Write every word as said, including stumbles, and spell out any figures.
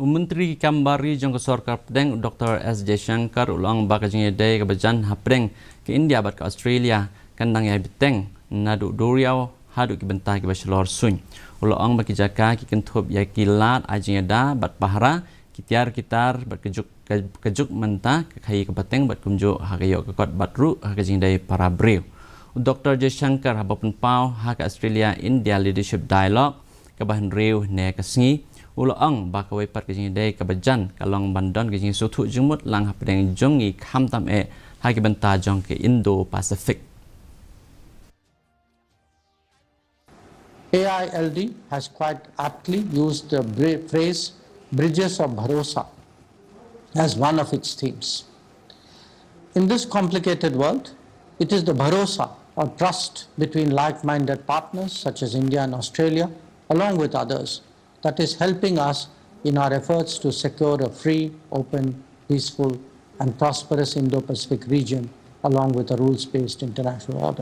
U Myntri ki kam bar ri jong ka sorkar pdeng, u Doktor S Jaishankar, u la ong ba ka jingïadei kaba jan hapdeng ka India bad ka Australia kan dang ïai bteng naduh duriaw haduh ki bynta kiba shlur suiñ. U la ong ba ki jaka ki kynthup ïa ki lad ai jingïada bad pahara, ki tiar ki tar bad ka juk, ka, ka juk mynta ka khaïi ka pateng bad kumjuh ha ka ïoh ka kot bad ruh ha ka jingdei para briew. U Doktor Jaishankar haba pynpaw ha ka Australia India Leadership Dialogue kaba hynriew ne ka sngi, u la ong ba kawei pat ka jingdei kaba jan ka long ban don ka jingsngewthuh jingmut lang hapdeng jong ngi khamtam eh ha ki bynta jong ka Indo-Pacific. A I L D has quite aptly used the bri- phrase bridges of bharosa as one of its themes. In this complicated world, it is the bharosa or trust between like minded partners such as India and Australia, along with others, that is helping us in our efforts to secure a free, open, peaceful, and prosperous Indo Pacific region along with a rules based international order.